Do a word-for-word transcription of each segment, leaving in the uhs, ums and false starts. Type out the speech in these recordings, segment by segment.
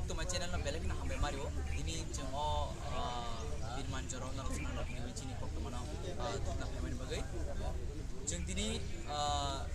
Tuma channel no belai kheno hambai mario. Tini chwng o, ah, birman jora no rwchapna no tini chini koktwma no, ah, thumna phaimani bagwi. Chwng tini, ah,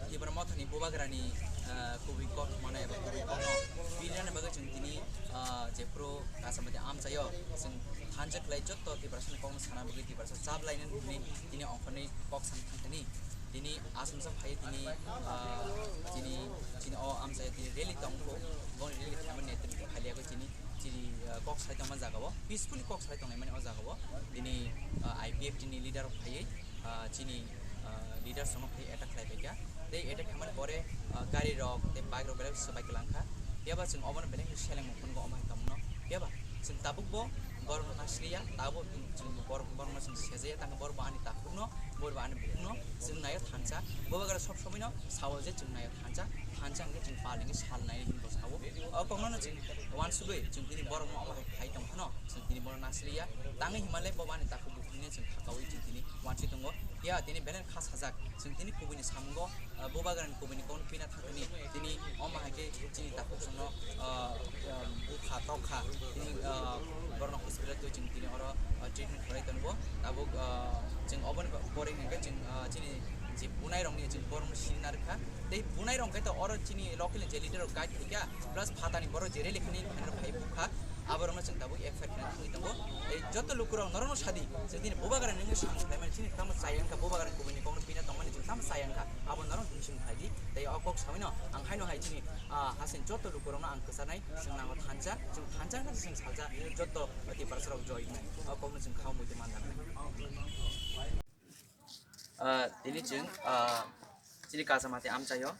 Tipra Mothani Bubagrani, ah, kubui kok mano eba kubui kok no birnani bagwi chwng tini, ah, jephru Kasamati amchaio chwng thansa khlai jotto Tiprasani kokno sana bagwi Tiprasa chaplainani hwnwi tini ongkhorni kok san thangthani. Tini aswksa phai tini, ah, chini, chini o amchaio tini rally tongkho, boni rally khaimani netrito khailiyagwi chini, chini, ah, kok sai tongma jagao, peacefully kok sai tonglaimani o jagao. Tini, ah, I P F T ni leader rok phaiwi, ah, chini, ah, leaders rokno phai attack khlai phaikha. Tei attack khaimani pore, ah, gari rok tei bike rok belai swbai kwlangkha. Phiya ba chwng obono belai khe selengmung phunukgo omo hai tongmano. Phiya ba chwng tabukbo borokno nasliya, tabuk chwng borok, borokno chwng sejaya, tangkhe borok bo ani takhukno, borok bo ani bukhukno chwng naio thansa. Bubagra sob somoino sao je chwng naio thansa, thansa hwnkhe chwng pal hwnkhe sal naio hinwi bo sao. O kokno chwng uansugwi chwng tini borokno omo hai khai tong phano chwng tini bono nasliya. Tangwi hinmale bo ani takhuk bukhuk hwnwi chwng khakaui chwng tini uansugwi tongo. Phiya tini belai kha sajak, chwng tini kubuini samungo, ah, Bubagrani kubuini kokno pina thangthani tini omo hai khe chini takhuk chwngno, ah, ah, bukha tokha tini, ah, borokno hospital twi chwng tini oro, ah, treatment khlai tongo. Tabuk, ah, chwng oboni pore hwnkhe chwng, ah, chini je bunai rokni chwng borokno sini narwkha. Tei bunai rok hwnkhe to oro chini local ni je leader rok guide khaikha, plus phatani borok je rally khainai phainai rok phai bukha. Aborokno chwng tabuk F I R khaina thangwi tongo. Tei joto lukurok norokno sadi, chwng tini Bubagrani wngwi samung khlaimani chini tamo chaya wngkha, Bubagrani kubuini kokno pina tongmani chwng tamo chaya wngkha, abo norok bising khlai di. Tei o kok sawino ang haino hai chini, ah, hasing joto lukurokno ang kwcharnai, chwng nango thansa, chwng thansa wngkha chwng salsa, joto Tiprasarok joy wngnai. O kokno chwng khao muitu manjaknai. Ah, tini chwng, ah, chini Kasamati amchaio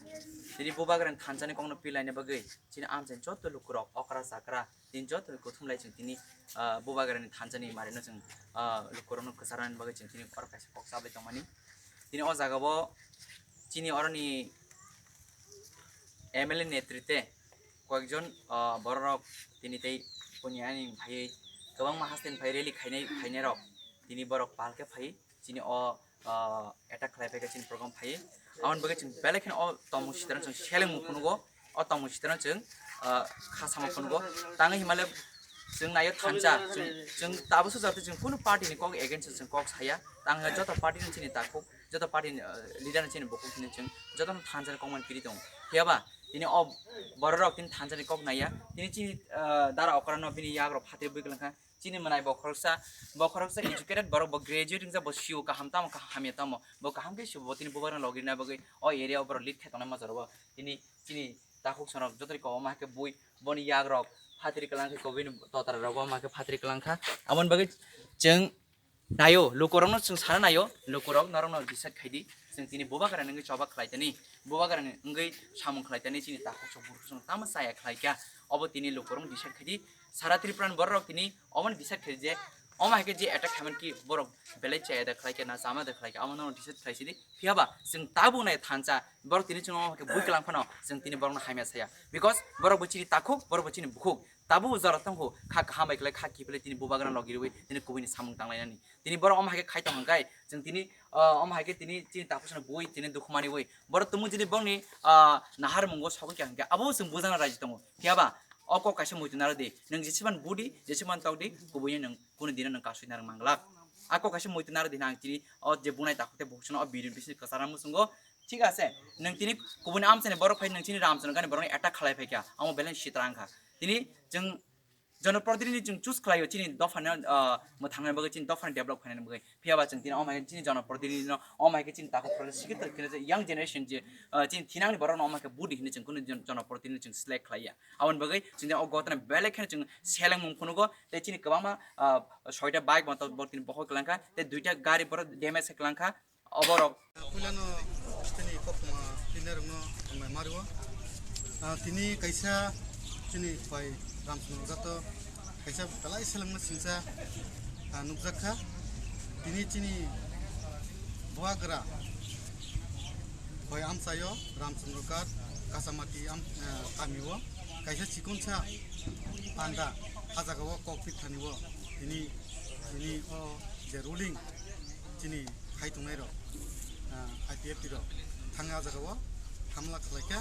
tini Bubagrani thansani kokno pilaina bagwi chini amchaini joto lukurok okra chakra tini joto kuthum lai chwng tini, ah, Bubagrani thansani marino chwng, ah, lukurokno kwcharnani bagwi chwng tini oro kaisa kok chabai tongmani. Tini o jagao chini oroni M L A netrite koyekjon, ah, bororok tini tei boni ani phaiwi kwbangma hasteni phai rally khainai, khainairok tini borok pal khe phai chini o, ah, attack khlai phaikha chini program phai. Aboni bagwi chwng belai kheno o tongmung sitwrang chwng selengmung phunugo, o tongmung sitwrang chwng, ah, kha sama phunugo. Tangwi hinmale chwng naio thansa, chwng, chwng tabukso jatwi chwng kunu party ni kok against o chwng kok saya. Tangwi joto party ni chini takhuk, joto party ni, ah, leader ni chini bukhuk hwnwi chwng jotono thansa ni kokmani piri tongo. Phiya ba tini o bororok tini thansa ni kok naiya, tini chini, ah, dara okra no bini yagrok phatwi bui kwlangkha. Chini mwnai bo khoroksa, bo khoroksa educated borok, bo graduate wngjak, bo sio kaham tamo, kaham hamya tamo, bo kaham khe sio, bo tini Bubagrani logi rwna bagwi o area o borok lead khe tongnai majra bo. Tini chini takhuk sonok joto ri kobo ma khe bui, boni yak rok phatri kwlang khe, kobini totra rok bo ma khe phatri kwlang kha. Aboni bagwi chwng naio, lukurokno chwng sana naio, lukurok norokno decide khai di, chwng tini Bubagrani wngwi choba khlai tani, Bubagrani wngwi samung khlai tani, chini takhuk sok bukhuk sok tamo chaya khlai kha, obo tini lukurok decide khai di. Sara Tripura ni borok rok tini omo ni decide khe je omo hai khe je attack khaimani ki borok belai chaya da khlai khe na chama da khlai khe, amo no decide khlai sidi. Phiya ba chwng tabuk nai thansa borok tini chwng omo hai khe bui kwlang phano chwng tini borok no hamya saya, because borok bo chini takhuk, borok bo chini bukhuk, tabuk jora tong kho kha kaham bai khlai kha kiphilai tini Bubagrani logi rwi tini kubui ni samung tang lai nani. Tini borok omo hai khe khai tong hwn khe chwng tini, ah, omo hai khe tini chini takhuk sano bui tini dukhu mani ui borok tumung jini borok ni, ah, nahar mungo sogwi kha hwn khe abo chwng bujana raji tongo. Phiya ba o kok kaisa muitu naro di, nwng jeseban budi, jeseban tok di, kubui nwng kunu dino nwng kasui narwk manglak. A kok kaisa muitu naro di, nang tini o je bunai takhuk tei bukhuk sano o bini bisini kwchara muchungo, thik ase, nwng tini kubuni amchaini borok phai nwng chini Ramchandra gani borokni attack khalai phaikha, amo belai sitra wngkha. Tini chwng jonoprotinidhi chwng choose khlaio chini dophani, ah, mwthangna bagwi, chini dophani develop khainani bagwi. Phiya ba chwng tini omo hai khe chini jonoprotinidhi no, omo hai khe chini takhuk project sikhe tongkhe young generation je, ah, chini thinangni borokno omo hai khe budi hinwi chwng kunu jon-, jonoprotinidhi chwng select khlaiya. Aboni bagwi chwng tini o gotana belai kheno chwng selengmung phunugo, tei chini kwbangma, ah, soita bike motor bo tini bohor kwlangkha, tei duita gari borok damage khe kwlangkha. Oborok. Puilano chini koktwma tini rokno tongmai mario. Ah, tini kaisa chini bai Ramchandra Ghat o kaisa belai selengma singsa, ah, nukjak kha. Tini chini Bubagra bai amchaio Ramchandra Ghat Kasamati am, ah, kamio kaisa chikonsa panda ha jagao kok pikthanio tini, tini o je ruling chini hai tongnai rok, ah, I P F T rok thang a jaga o hamla khlai kha,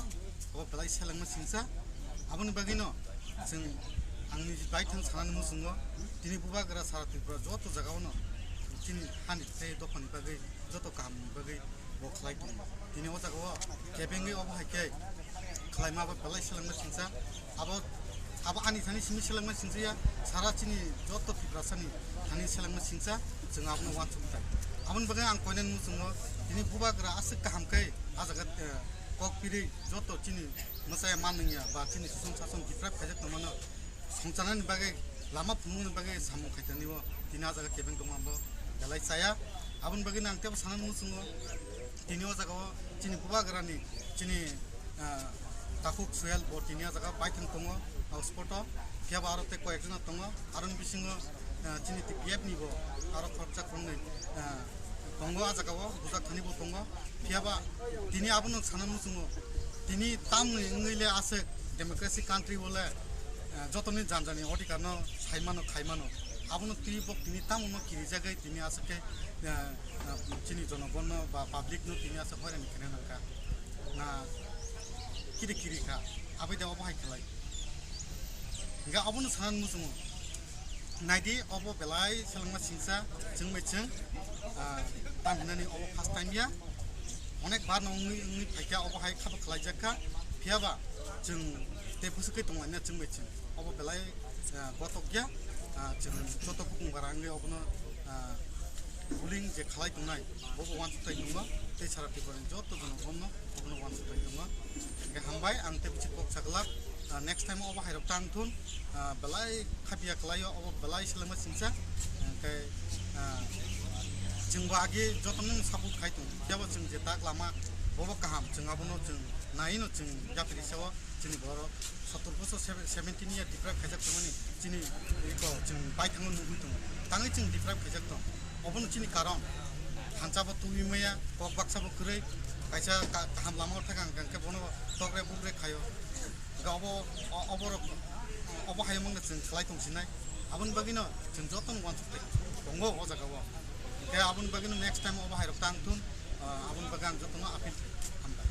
o belai selengma singsa. Aboni bagwi no Chwng, ang niji baithang sanani muchungo, tini bubagra sara Tripura joto jagao no chini hani tei dophani bagwi, joto kahamni bagwi bo khlai tongo. Tini o jagao kebengwi obo hai khe khlaima abo belai selengma singcha. Abo, abo ani thani simi selengma singcha ya, sara chini joto Tiprasani thani selengma singcha, chwng abono uansuk thai. Aboni bagwi ang koinani muchungo, tini bubagra aswk kaham khe a jaga, eh, kok pirwi joto chini mwchaya manwngya ba chini suson sason deprive khaijak tongmano songcharnani bagwi, lama phunuknani bagwi samung khaitani o tini a jaga kebeng tongma bo belai chaya. Aboni bagwi ang tebo sanani muchungo, tini o jaga o chini bubagrani chini, ah, takhuk Suhel bo tini a jaga baithang tongo, o spot o. Phiya ba aro tei koyekjona tongo, aroni bisingo, ah, chini T P F ni bo aro khoroksa khoroknwi, ah, tongo a jaga o, bujak thani bo tongo. Phiya ba tini abono sana muchungo, tini tamni wngwi le aswk democracy country o le, eh, jotoni janjani odhikar no saimano khaimano. Abono twi bok tini tamo no kirijagwi tini aswk khe, eh, eh, chini jonogon no ba public no tini aswk hoirani khena nangkha. Na kiri kiri kha, abai da obo hai khlai. Hingkhe abono sanani muchungo. Naidi, obo belai selengma singcha, chwng bai chwng, ah, tang hinani obo first time ya. Onek bar no wngwi, wngwi phaikha, obo hai khabo khlaijak kha. Phiya ba chwng tei bwswk khe tonglaina chwng bai chwng. Obo belai, ah, gotok ya. Ah, chwng joto bukung bara wngwi obono, ah, bullying je khlai tongnai, bobo uansuk thai tongo. Tei sara Tripura ni joto jono bomno obono uansuk thai tongo. Hingkhe hambai, ang tei bwswk kok saglak. Ah, next time obo hairok tang thun, ah, belai khapiya khlaio, obo belai selengma singcha. Hingkhe, ah, chwngbo agi jotono support khai tongo. Phiya bo chwng je tak lama, bobo kaham, chwng abono chwng naino chwng yapri sao, chini borok sottor bosor, sebe-, seventeen year deprive khaijak tongmani chini iko chwng baithango nugwi tongo. Tangwi chwng deprive khaijak tong. Obono chini karon, thansa bo tubui maya, kok baksa bo kwrwi, kaisa ka-, kaham lama o thang ang khe bono tokre bukre khaio. Ga obo, o-, oborok, obo hai mangno chwng khlai tong sinai. Aboni bagwino chwng jotono uansuk tei tongo o jaga o. Hingkhe aboni bagwino next time obo hairok tang thun, ah, aboni bagwi ang jotono appeal khlai. Hambai.